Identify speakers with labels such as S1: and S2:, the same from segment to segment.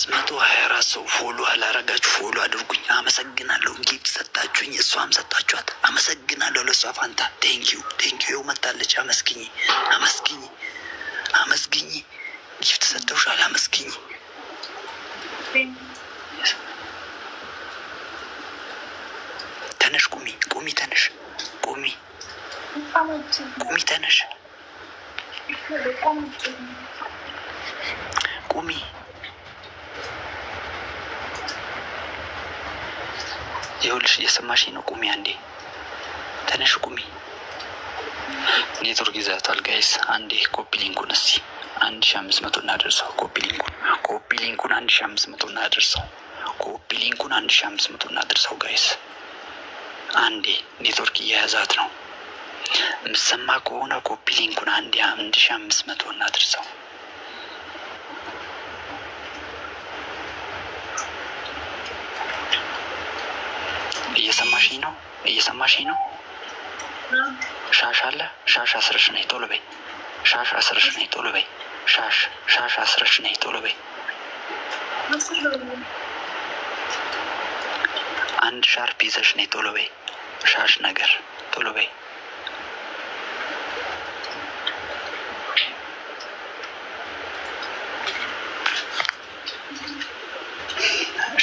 S1: 524 ሰው follow አላረጋችሁ follow አድርጉኝ። አመሰግናለሁ። Gift ሰጣችሁኝ፣ እሷም ሰጣችኋት። አመሰግናለሁ። ለእሷ ፋንታ thank you, thank you። ይኸው መታለች። አመስግኝ፣ አመስግኝ፣ አመስግኝ። Gift ሰጥተውሻል። አመስግኝ። ተነሽ፣ ቁሚ፣ ቁሚ፣ ተነሽ፣ ቁሚ፣ ቁሚ፣ ተነሽ፣ ቁሚ። ይኸውልሽ እየሰማሽ ነው። ቁሚ አንዴ፣ ተነሽ፣ ቁሚ። ኔትወርክ ይዛታል guys። አንዴ copy link ኡን እስቲ 1500 እናደርሰው። Copy link ኡን፣ copy link ኡን 1500 እናደርሰው። Copy link ኡን 1500 እናደርሰው guys። አንዴ ኔትወርክ እየያዛት ነው። የምሰማ ከሆነ copy link ኡን አንዴ 1500 እናድርሰው። እየሰማሽኝ ነው? እየሰማሽኝ ነው? ሻሽ አለ? ሻሽ አስረሽ ነይ ቶሎ በይ። ሻሽ አስረሽ ነይ ቶሎ በይ። ሻሽ፣ ሻሽ አስረሽ ነይ ቶሎ በይ። አንድ ሻርፕ ይዘሽ ነይ ቶሎ በይ። ሻሽ ነገር ቶሎ በይ።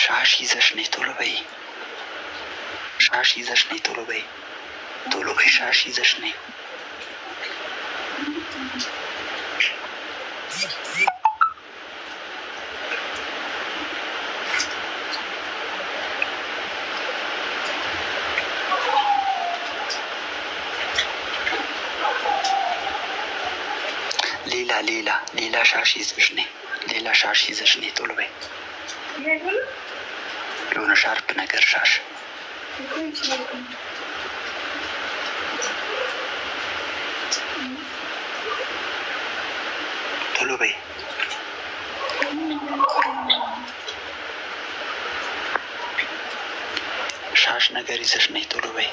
S1: ሻሽ ይዘሽ ነይ ቶሎ በይ። ሻሽ ይዘሽ ነይ ቶሎ በይ። ቶሎ በይ። ሻሽ ይዘሽ ነይ። ሌላ ሌላ ሌላ ሻሽ ይዘሽ ነይ። ሌላ ሻሽ ይዘሽ ነይ ቶሎ በይ። የሆነ ሻርፕ ነገር ሻሽ። ቶሎ በይ። ሻሽ ነገር ይዘሽ ነይ ቶሎ በይ።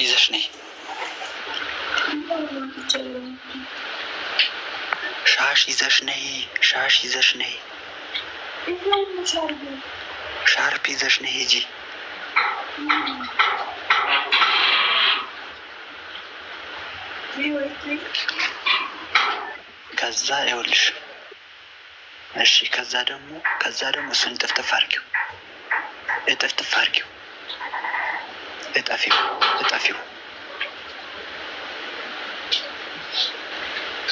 S1: ይዘሽ ነይ። ሻሽ ይዘሽ ነይ። ሻሽ ይዘሽ ነይ። ሻርፕ ይዘሽ ነይ። ሂጂ። ከዛ ይኸውልሽ፣ እሺ። ከዛ ደግሞ እሱን እጥፍጥፍ አድርጊው፣ እጥፍጥፍ አድርጊው፣ እጠፊው፣ እጠፊው።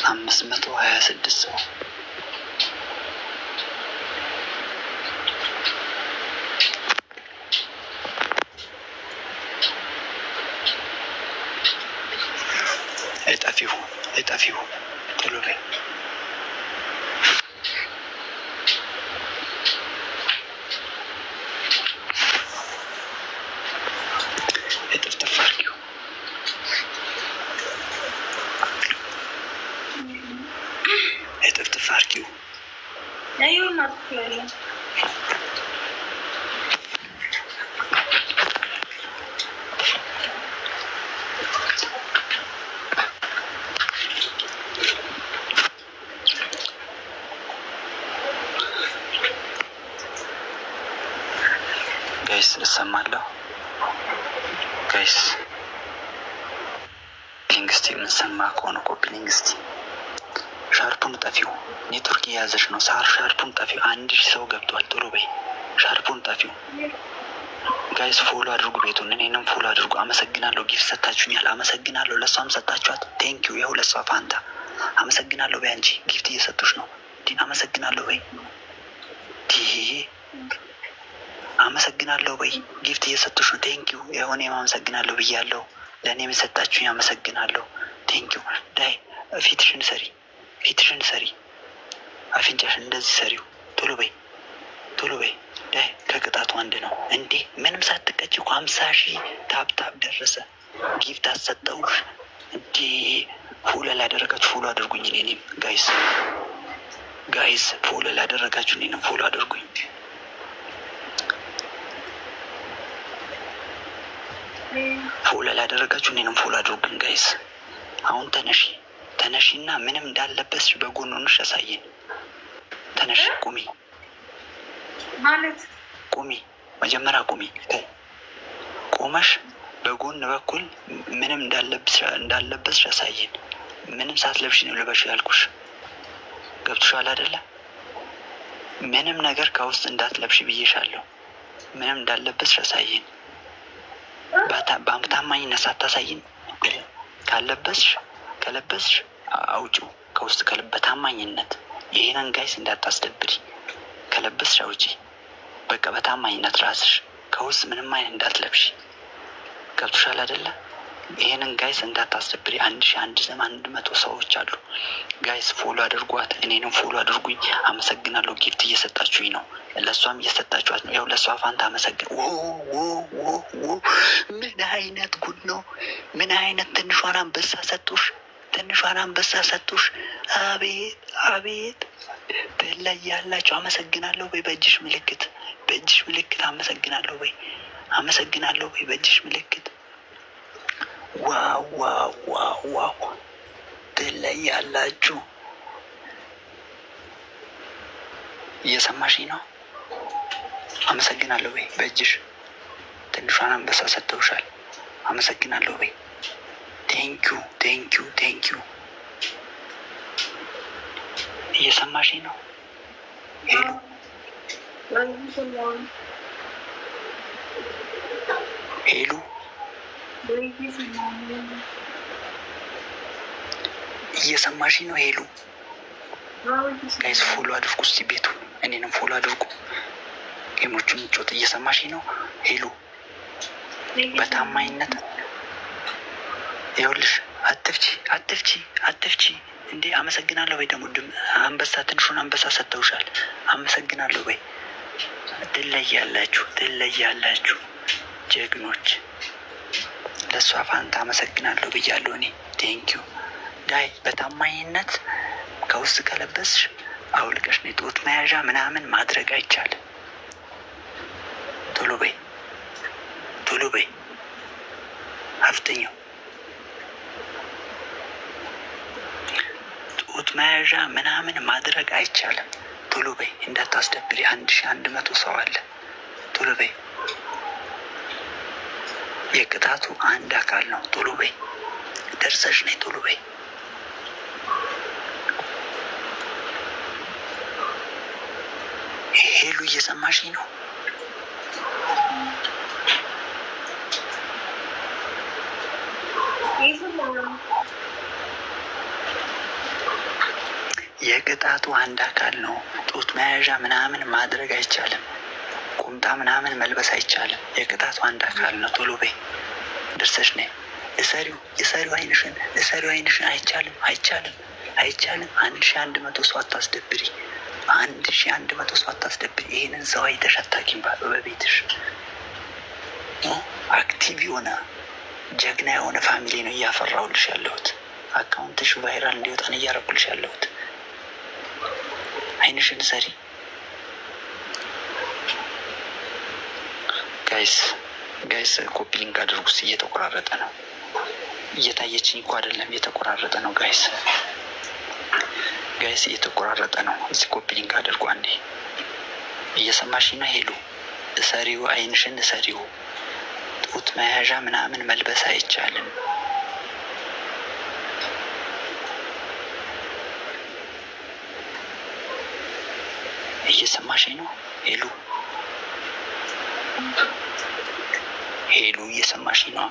S1: 526 ሰው። እጠፊው፣ እጠፊው፣ ቶሎ በይ። እጥፍጥፍ አድርጊው። እጥፍጥፍ አድርጊው።
S2: ይሁን አጥፌዋለሁ።
S1: Guys, እሰማለሁ። Guys, link እስቲ የምንሰማ ከሆነ copy link እስቲ። ሻርፑን ጠፊው። ኔትወርክ እየያዘች ነው። ሳር ሻርፑን ጠፊው። 1000 ሰው ገብቷል። ቶሎ በይ። ሻርፑን ጠፊው። Guys, follow አድርጉ ቤቱን፣ እኔንም follow አድርጉ። አመሰግናለሁ። Gift ሰታችሁኛል። አመሰግናለሁ። ለእሷም ሰጣችኋት። Thank you። ይኸው ለእሷ ፋንታ አመሰግናለሁ በይ። አንቺ gift እየሰጡሽ ነው። አመሰግናለሁ በይ። አመሰግናለሁ በይ። Gift እየሰጡሽ ነው። Thank you። ይኸው እኔም አመሰግናለሁ ብያለሁ። ለእኔም የሰጣችሁኝ አመሰግናለሁ። Thank you። ዳይ ፊትሽን ሰሪ፣ ፊትሽን ሰሪ፣ አፍንጫሽን እንደዚህ ሰሪው። ቶሎ በይ፣ ቶሎ በይ። ዳይ ከቅጣቱ አንድ ነው እንዴ! ምንም ሳትቀጭ እኮ 50,000 tap tap ደረሰ። Gift አሰጠውሽ እንዴ! Follow ላደረጋችሁ follow አድርጉኝ። እኔም guys, guys, follow ላደረጋችሁ እኔንም follow አድርጉኝ። Follow ላደረጋችሁ እኔንም follow አድርጉኝ guys። አሁን ተነሺ፣ ተነሺ። ተነሺና ምንም እንዳለበስሽ በጎን ሆነሽ ያሳየን። ተነሽ፣ ቁሚ።
S2: ማለት?
S1: ቁሚ፣ መጀመሪያ ቁሚ። ቆመሽ በጎን በኩል ምንም እንዳለበስሽ ያሳየን። ምንም ሳትለብሽ ነው ልበሽ ያልኩሽ። ገብቶሻል አይደለ? ምንም ነገር ከውስጥ እንዳትለብሽ ብዬሻለሁ። ምንም እንዳለበስሽ ያሳየን። በታማኝነት ሳታሳይን ካለበስሽ ከለበስሽ አውጪው ከውስጥ በታማኝነት። ይሄንን guys እንዳታስደብሪ። ከለበስሽ አውጪ። በቃ በታማኝነት ራስሽ ከውስጥ ምንም አይነት እንዳትለብሽ። ገብቶሻል አይደለ? ይሄንን guys እንዳታስደብሪ። 1100 ሰዎች አሉ። Guys, follow አድርጓት፣ እኔንም follow አድርጉኝ። አመሰግናለሁ። Gift እየሰጣችሁኝ ነው፣ ለእሷም እየሰጣችኋት ነው። ያው ለእሷ ፋንታ አመሰግን። ምን አይነት ጉድ ነው? ምን አይነት ትንሿን አንበሳ ሰጡሽ? ትንሿን አንበሳ ሰጡሽ። አቤት አቤት፣ ትለያላችሁ። አመሰግናለሁ በይ በእጅሽ ምልክት፣ በእጅሽ ምልክት አመሰግናለሁ በይ፣ አመሰግናለሁ በይ በእጅሽ ምልክት። Wow wow wow wow፣ ትለያላችሁ። እየሰማሽኝ ነው? አመሰግናለሁ በይ በእጅሽ። ትንሿን አንበሳ ሰጥተውሻል። አመሰግናለሁ በይ። Thank you, thank you, thank you። እየሰማሽኝ ነው? ሄሉ፣ ሄሉ፣ እየሰማሽኝ ነው? ሄሉ፣ guys, follow አድርጉ እስቲ ቤቱ፣ እኔንም follow አድርጉ። Game ኦቹን ጮት። እየሰማሽኝ ነው? ሄሉ፣ በታማኝነት ይኸውልሽ፣ አትፍቺ፣ አትፍቺ፣ አትፍቺ። እንዴ አመሰግናለሁ በይ። ደግሞ አንበሳ፣ ትንሹን አንበሳ ሰጥተውሻል። አመሰግናለሁ በይ። ትለያላችሁ፣ ትለያላችሁ ጀግኖች። ለእሷ ፋንታ አመሰግናለሁ ብያለሁ እኔ። Thank you ዳይ። በታማኝነት ከውስጥ ከለበስሽ አውልቀሽ ነው። ጡት መያዣ ምናምን ማድረግ አይቻልም። ቶሎ በይ፣ ቶሎ በይ፣ አፍጥኚው። ጡት መያዣ ምናምን ማድረግ አይቻልም። ቶሎ በይ እንዳታስደብሪ። 1100 ሰው አለ። ቶሎ በይ። የቅጣቱ አንድ አካል ነው። ቶሎ በይ፣ ደርሰሽ ነይ። ቶሎ በይ። ሄሉ፣ እየሰማሽኝ ነው?
S2: እየሰማሁ ነው።
S1: የቅጣቱ አንድ አካል ነው። ጡት መያዣ ምናምን ማድረግ አይቻልም። ቁምጣ ምናምን መልበስ አይቻልም። የቅጣቱ አንድ አካል ነው። ቶሎ በይ፣ ደርሰሽ ነይ። እሰሪው፣ እሰሪው፣ አይንሽን እሰሪው፣ አይንሽን። አይቻልም፣ አይቻልም፣ አይቻልም። 1100 ሰው አታስደብሪ። 1100 ሰው አታስደብሪ። ይሄንን ሰው አይተሽ አታውቂም በቤትሽ። Active የሆነ ጀግና የሆነ family ነው እያፈራሁልሽ ያለሁት። Account ሽ viral እንዲወጣ ነው እያረኩልሽ ያለሁት። አይንሽን እሰሪ። Guys, guys, copy link አድርጉስ። እየተቆራረጠ ነው። እየታየችኝ እኮ አይደለም፣ እየተቆራረጠ ነው። Guys, guys፣ እየተቆራረጠ ነው። እዚህ copy link አድርጉ አንዴ። እየሰማሽ ነው ሄሉ? እሰሪው፣ አይንሽን እሰሪው። ጡት መያዣ ምናምን መልበስ አይቻልም። እየሰማሽ ነው ሄሉ? ሄሉ፣ እየሰማሽ ነው?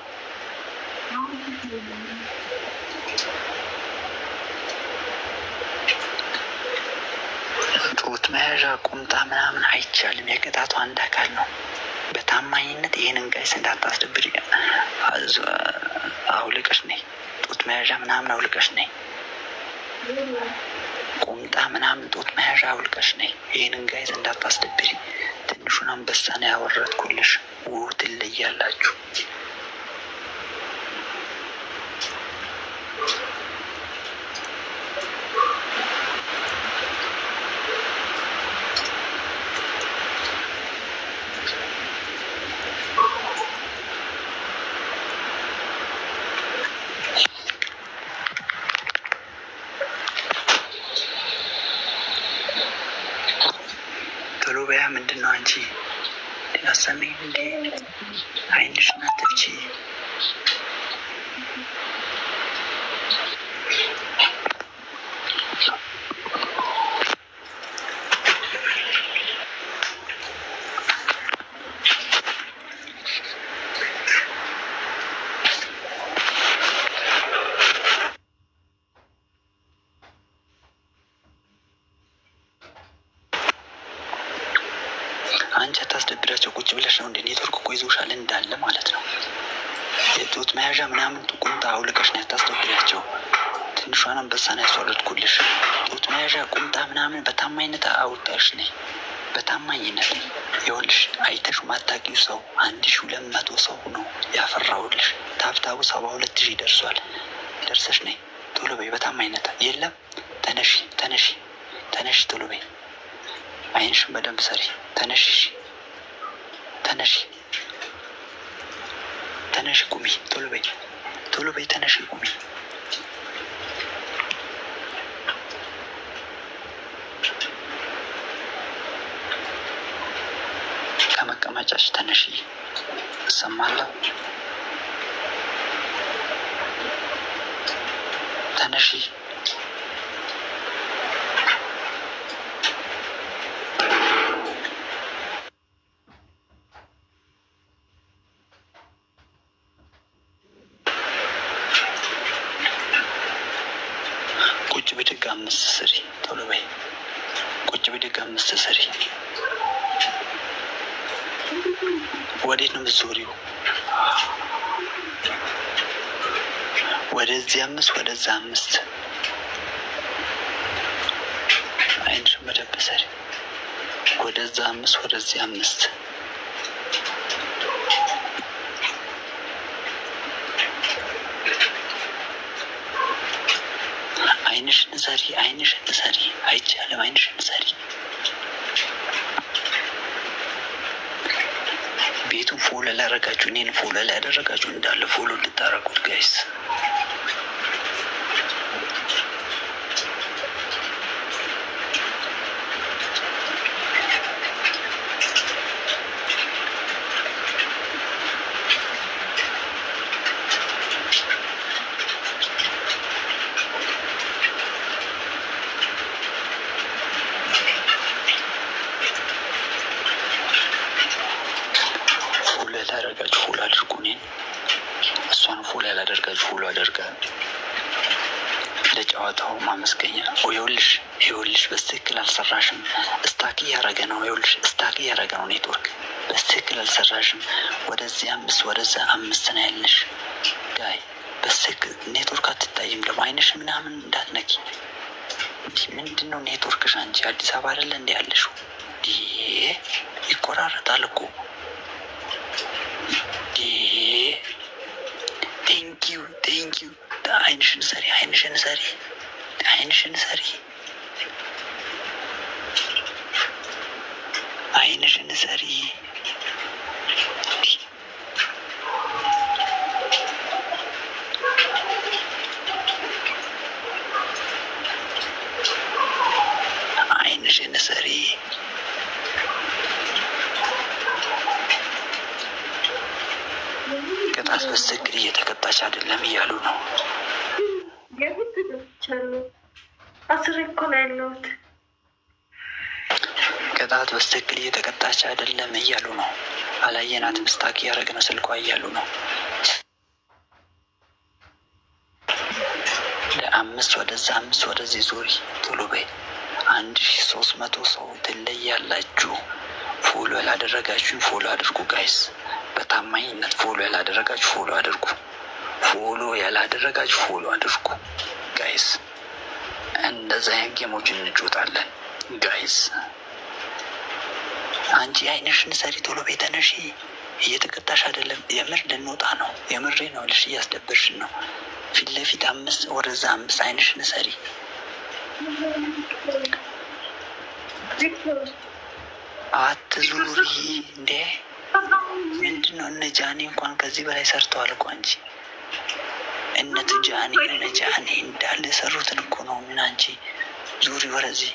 S1: ጡት መያዣ ቁምጣ ምናምን አይቻልም። የቅጣቱ አንድ አካል ነው። በታማኝነት ይህንን guys እንዳታስደብሪ። አውልቀሽ ነይ። ጡት መያዣ ምናምን አውልቀሽ ነይ። ቁምጣ ምናምን ጡት መያዣ አውልቀሽ ነይ። ይህንን guys እንዳታስደብሪ። ትንሹን አንበሳ ነው ያወረድኩልሽ። ውው ትለያላችሁ። አሰሚም እንዴ? አይንሽን አትፍቺ። አንቺ አታስደብዳቸው። ቁጭ ብለሽ ነው እንደ ኔትወርክ እኮ ይዞሻል እንዳለ ማለት ነው። የጡት መያዣ ምናምን ቁምጣ አውልቀሽ ነው ያታስደብዳቸው። ትንሿን አንበሳን ያስወረድኩልሽ። ጡት መያዣ ቁምጣ ምናምን በታማኝነት አውጣሽ ነኝ። በታማኝነት ይኸውልሽ፣ አይተሽ ማታውቂው ሰው 1200 ሰው ነው ያፈራውልሽ። Tap tap ኡ 72,000 ደርሷል። ደርሰሽ ነይ ቶሎ በይ። በታማኝነት የለም። ተነሺ፣ ተነሺ፣ ተነሺ፣ ቶሎ በይ። አይንሽን በደንብ ሰሪ። ተነሺ፣ ተነሺ፣ ተነሺ፣ ቁሚ፣ ቶሎ በይ፣ ቶሎ በይ፣ ተነሺ፣ ቁሚ። ከመቀመጫሽ ተነሺ። እሰማለሁ። ተነሺ። ቁጭ ብድግ አምስት ስሪ። ቶሎ በይ። ቁጭ ብድግ አምስት ስሪ። ወዴት ነው የምትዞሪው? ወደዚህ አምስት፣ ወደዛ አምስት። አይንሽን በደንብ ሰሪ። ወደዛ አምስት፣ ወደዚህ አምስት። አይንሽን ሰሪ፣ አይንሽን ሰሪ። አይቻልም። አይንሽን ሰሪ። ቤቱን follow ላደረጋችሁ፣ እኔን follow ላያደረጋችሁ እንዳለ follow እንድታረጉት guys። Follow ያላደረጋችሁ follow አድርጉ። እኔን እሷን follow ያላደርጋችሁ follow አደርጋል። ለጨዋታው ማመስገኛ ይኸውልሽ፣ ይኸውልሽ በትክክል አልሰራሽም። Stuck እያደረገ ነው። ይኸውልሽ stuck እያደረገ ነው ኔትወርክ። በትክክል አልሰራሽም። ወደዚህ አምስት ወደዛ አምስት ነው ያለሽ። ዳይ በትክክል ኔትወርክ አትታይም። ደግሞ አይንሽ ምናምን እንዳትነኪ። ምንድን ነው ኔትወርክሽ? አንቺ አዲስ አበባ አይደለ እንዲ ያለሽው? ይቆራረጣል እኮ። Thank you, thank you። አይንሽን ሰሪ፣ አይንሽን ሰሪ፣ አይንሽን ሰሪ፣ አይንሽን ሰሪ። አይንሽን ሰሪ። ቅጣት በትክክል እየተቀጣች አይደለም እያሉ ነው።
S2: የግድ ገብቻለሁ። አስሬ እኮ ነው ያለሁት።
S1: ቅጣት በትክክል እየተቀጣች አይደለም እያሉ ነው። አላየናትም፣ stuck እያደረገ ነው ስልኳ እያሉ ነው። ለአምስት ወደዛ አምስት ወደዚህ ዙሪ፣ ቶሎ በይ። 1300 ሰው ትለያላችሁ። Follow ያላደረጋችሁ follow አድርጉ guys። በታማኝነት follow ያላደረጋችሁ follow አድርጉ። Follow ያላደረጋችሁ follow አድርጉ guys። እንደዛ አይነት game ኦች እንጫወታለን guys። አንቺ አይንሽን ሰሪ፣ ቶሎ በይ ተነሺ። እየተቀጣሽ አይደለም። የምር ልንወጣ ነው። የምሬ ነው ልሽ፣ እያስደበርሽን ነው። ፊት ለፊት አምስት ወደዛ አምስት። አይንሽን ሰሪ። አትዙሪ እንዴ! ምንድን ነው? እነ ጃኒ እንኳን ከዚህ በላይ ሰርተዋል እኮ አንቺ። እነ ትጃኒ እነ ጃኒ እንዳለ የሰሩትን እኮ ነው። ምን አንቺ ዙሪ ወደዚህ።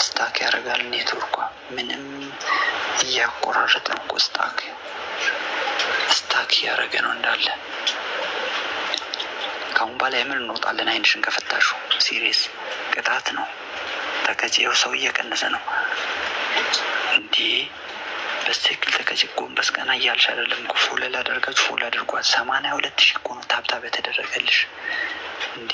S1: Stuck ያደርጋል ኔትወርኳ። ምንም እያቆራረጠ ነው እኮ፣ stuck እያደረገ ነው እንዳለ። ከአሁን በኋላ የምን እንወጣለን። አይንሽን ከፈታሹ serious ቅጣት ነው። ተቀጪው ሰው እየቀነሰ ነው እንዲህ። በትክክል ተቀጭ። ጎንበስ ቀና እያልሽ አይደለም እኮ። Follow ላደርጋችሁ follow አድርጓት። 82,000 እኮ ነው tap tap የተደረገልሽ እንዴ!